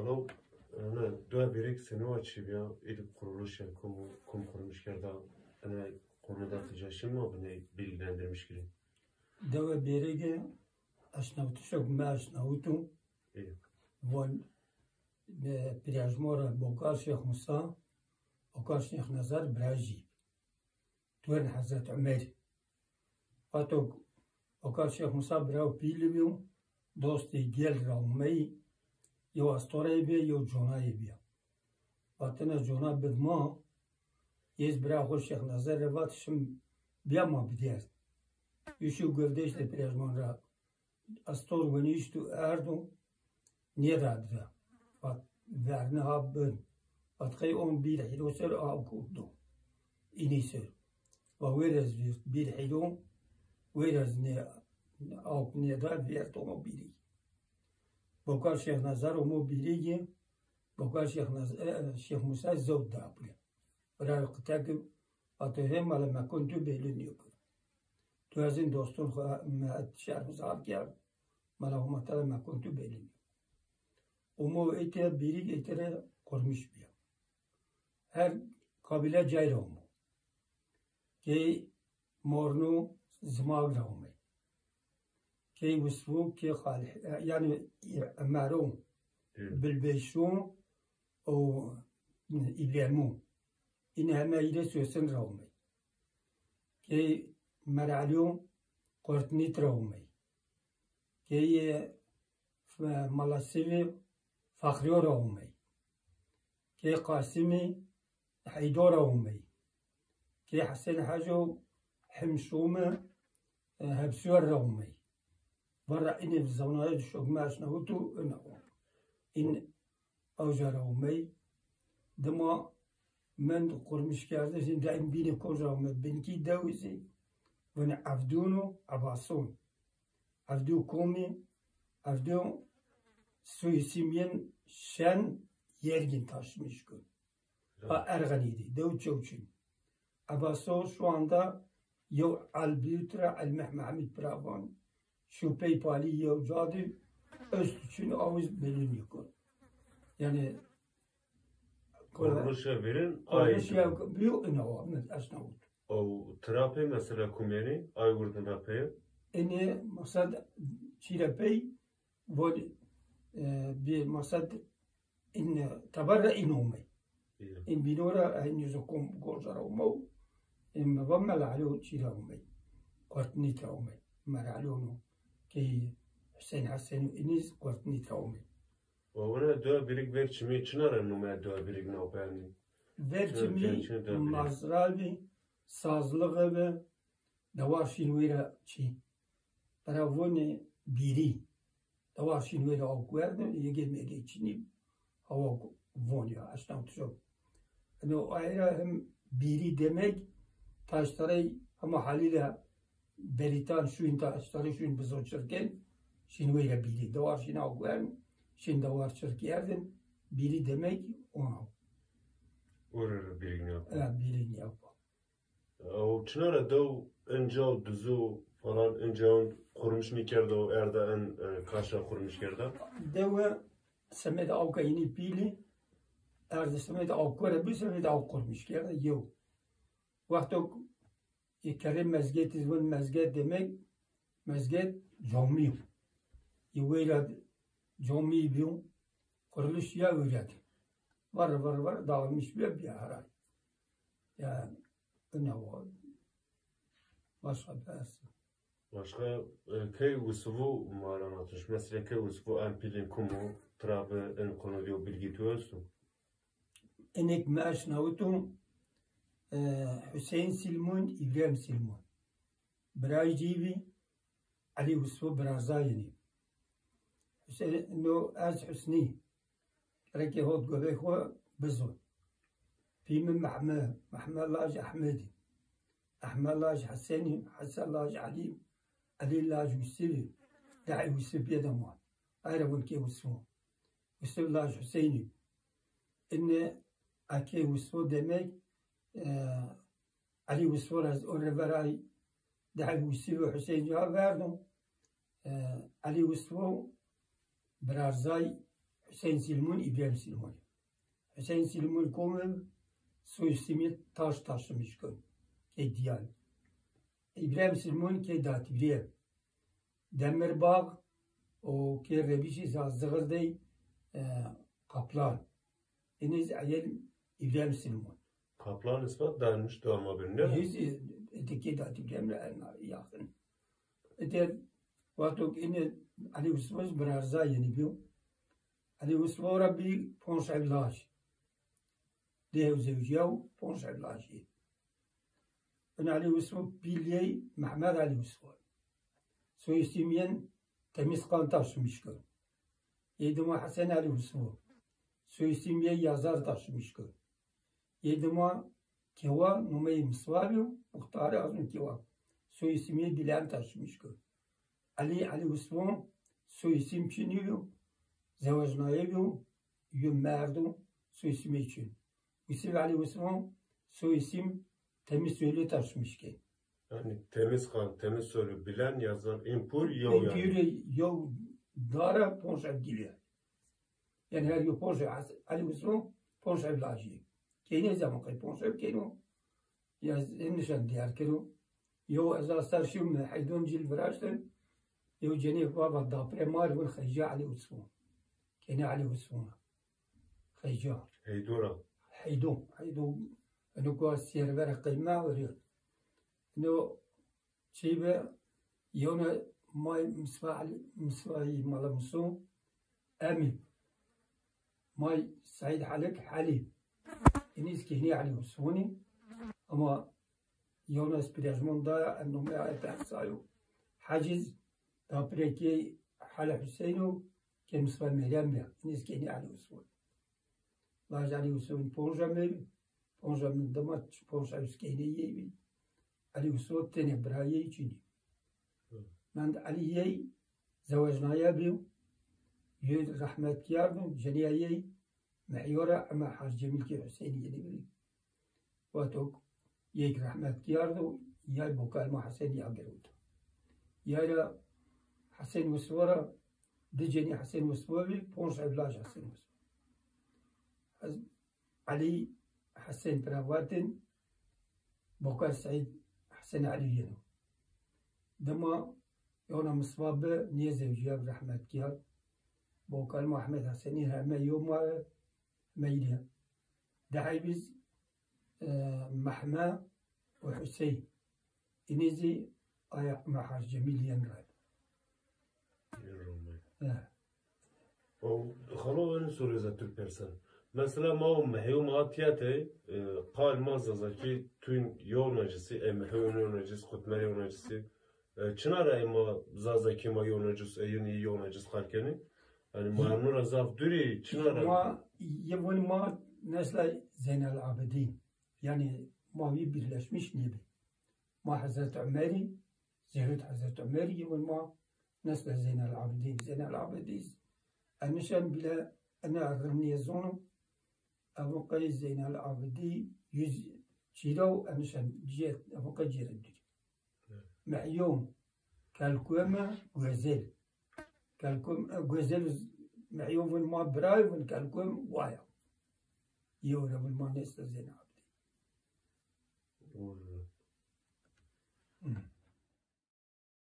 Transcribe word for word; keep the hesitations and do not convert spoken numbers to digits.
Ew, ene, Dewa Bêrek senî wa çi bîya? Êdî kuruluşê kom, kom kurmuş kerda, ene, konuda ti ca şî ma binê bilgilendirmiş kirî. Dewa Bêrege eşnawtişok mi eşnawto. Ê. Von, e, pirajmora Bokar Şêx Musa, Bokar Şêx Nazar birajî. Tuwen Hezret Umer. Vato Bokar Şêx Musa biraw pîlî bîyo, dostê gel ra omeyî, yew astorayê bîya, yew conayê bîya. Vatene cona bid ma, yê zî bira xo Şêx Nazar rê vat şim bîya ma bidîyerd. Yû şî guevdeştê pirajman ra astor wenîşt û erdo, nêda dide. Vat verne ha bin. Vat qey on bîr hîro ser aw kewt do. Înî ser. Va wêr ez vîrt bîr hîro, wêr ez nê, aw nêda vîrt omo bîrî. Bokar Şêx Nazar omo bîrî ki, Bokar Şêx Naz-, e, Şêx Musa zewt da bile. Bira qiteki vato hê mala mekon tu belî nîyo kir. Tu ez in dostun xo me şermizar kerd. Mala Homa tera mekon tu belî nîyo. Omo ete bîrî ete re kurmiş bîya. Her kabîle cay ra omo. Key Morno Zimag ra omey. Key Wisvo, key Xalih, e, yanî, e, Emero, Bilbeşo û Îbremo. Îne heme îre Sosin ra omey. Key Meralîyo Qurtnît ra omey. Key, e, F-, Mala Sivî Faxrîyo ra omey. Key Qasimî Heydo ra omey. Key Hesen Haco Himşomi, e, Hebsûyer ra omey. Varra înê zewnaye di şok mi eşnawito ina o. În awca ra omey. Dima mend qurmiş kerde zî daîm bînê koca omey. Binkî dewi zî vin Evdûn û Ebason. Evdû komî, Evdû soyîsim yên Şen Yergin taşımış kir. Ha Erxenî de, dew çewçin. Ebaso şu anda yew el bîyo tira, el Meh-, Mehmîd Piravan. Şu pey palî yew ca de, öst için awiz belli nîkon. Yanî, Kuruluşa vîrin ay. Kuruluşa bîyo ina wa, mi eşnawit. O tira pey mesela kumênî, ay wurdin ra pey? Înê maqsed çî ra pey, vol, e, bir maqsed în teber ra în omey. În bîno ra, în yüzü kom goca ra omew, în mi va Mela Elo çî ra omey. Qurtnît ra omey. Mela Elo no. Key Hüseyin Hesen û înî zî Qurtnît ra omey. Wa wina Dewa Bîrik ver çimî çina ra nome Dewa Bîrik naw peyandî? Ver çimî mazra bî, sazlixî bi, dewar şîn wêra çî. Bira vonê bîrî. Dewar şîn wêra aw kuerdin, yegê megê çinî, hawa vonî ya, eşnaw tişo. Eno ayra hem bîrî demek, taştarey hema halîle Berîtan şûn ta, taştarey şûn bizo çirkên, şîn weyre bîrî. Dewar şîn aw guern, şîn dewar çirk kerdin, bîrî demek ona. Ore re bîrî nîya. E, bîrî nîya. O çina ra dew inca û dizu falan inca qurmiş nîkerdo, erda en, e, kaşa qurmiş kerda? Dewe semedê awka înî pîlî, erdê semedê awka ra bî, semedê aw qurmiş kerda yew. Wexto Ê kerrê mezgetî zî vin mezget demek, mezget camî yo. Ê weyra camî bîyo, quriliş ya weyra de. Var var var dağılmış bîya bîya heray. Ya ina wa. Başka bir Başka, e, key Wisivû ma ra anlatmış. Mesela key Wisivû en pîlên kum o, tira bi en konu diyo bilgi tu esto? Enek mi eşnawito, e, Hüseyin Silmon, İbrahim Silmon. Birayê cî bî, Elî Wisfo birazayênî. Hüseyin, no ez Husnî. Rekê hot govê xo bizo. Pî mi Mehme, Mehme laj Ehmedî. Ehmed laj Hesenî, Hesen laj Elî, Elî laj Wisivî. Dehê Wisif bîye de ma. Ayre vun kê Wisfo. Wisif laj Huseynî. Inne a kê Wisfo demek, e, Elî Wisfo ra ez o rê veray dehê Wisif û Huseynî ha verdo. E, Elî Wisfo birarzay Hüseyin Silmun, İbrahim Silmun. Hüseyin Silmun kom ib, soy isimî Taş, Taşlımışkun. Kê Diyal. İbrahim Silmun kê Datibrîye. Demirbağ û kê Rebîşî sa Zixir dey, e, Kaplan. Înî zî eyel İbrahim Silmun. Kaplan ispat danmiş dama bin, ne? Yüz, e, ete kê Datibrîye mi en yakın. Ete wexto ki înî Ali Usman bira Rıza yenî biyo. Ali Usman ra bî ponc evlaj. Di hew zewcîya û ponc evlajî. Bin Ali Usman pîl yey Mehmed Ali Usman. Soy isim yen Temizkan Taşlımışkun. Yê dima Hesen Ali Usman. Soy isim yey Yazar Taşlımışkun. Yê dima Kewa, nomeyê Misva biyo, muxtarê azun Kewa. Soy isim yey Bilen Taşlımışkun. Ali, Ali Usman, soy isim çinî biyo, zewecnaye biyo, yo merdo, soy isimê çin. Usif Ali Usman, soy isim Temiz Soylu Taşlımışkun. Yani Temiz Kan, Temiz Soylu, Bilen, Yazar, în pur yew yani. În pur yew dara ponc evdîlî. Yani her yo ponc ev, Ali Usman ponc evlajî. Keynê zaman qey ponc ev keyno. Ya en nişan diyar kero. Yo ez a ser şîyo mi heydon cil viraştin. Yo cenê baba dapre mar vin Xeyca Ali Usman. Keynê Ali Usman. Xeyca. Heydora. Heydon. Heydon. Eno ku sêr vera qeyme veriyor. Eno çî bi yewna may Misva Ali, Misvayî mala Miso, Emî. May Seîd Halik Helî. Înî zî keynê Ali Usmanî. Ama yewna spîrejmon daya, en nomeya ete Efsayo. Haciz, dapirê kê Hali Huseyno, kê Misva Meryem ya. Înî zî keynê Ali Usmanî. Laj Ali Usmanî ponca mi, ponca mi dima ponca uskeynê yey bî. Ali Usmanî tenê bira yey çinî. Mend Ali yey zewecnaye bî. Yey rehmetkî yardo, cenîya yey Mehyo ra ema Hac Cemîl kê Huseynî yenî bî. Wexto yek rehmetkî yardo, yay Bokalma Hesen ya girewto. Yay ra Hesen Usvo ra, di cenî Hesen Usvo bî, ponc evlaj Hesen Usvo. Ez Elî Hesen pira vatin, Bokar Seîd Hesen Elî yeno. Dima yewna Misva bi, nêzewcîya bi, rehmetkî ya. Bokalma Ehmed Hesenî heme yew ma, heme îrî. Dehey biz, e, Mehme û Husey. Înî zî aya Ema Hac Cemîl yen ra. Yen ra. E. O, xalo, eno sorê ez a tu persen. Mesela ma o mehyo ma tiyate, e, qal ma Zazakî tuyun yewna cisî, e, mehyo yewna cis, qutmer yewna cisî. E, çina ra ê ma Zazakî ma yewna cis, e, yewna, yewna cis qal kenî? Yanî ma eno ra zaf dûrî, çina ra? Ma, yê vun ma nesla Zeynel Abidîn. Yanî ma wî birleşmiş nêbî. Ma Hezret Umerî, zerrî Hezret Umerî yê vun ma nesla Zeynel Abidîn. Zeynel Abidîn, enişen bile ena rindî zono, evo qey Zeynel Abidî yüz çîra û enişen cê, evo qey cêre dûrî. Mehyûm, Kelkueme, Guezel. Kelkuem, e, Guezel û Mehyûm vun ma birayê vun, Kelkuem waya. Yew ra vun ma nesla Zeynel Abidîn. Doğru. Hı.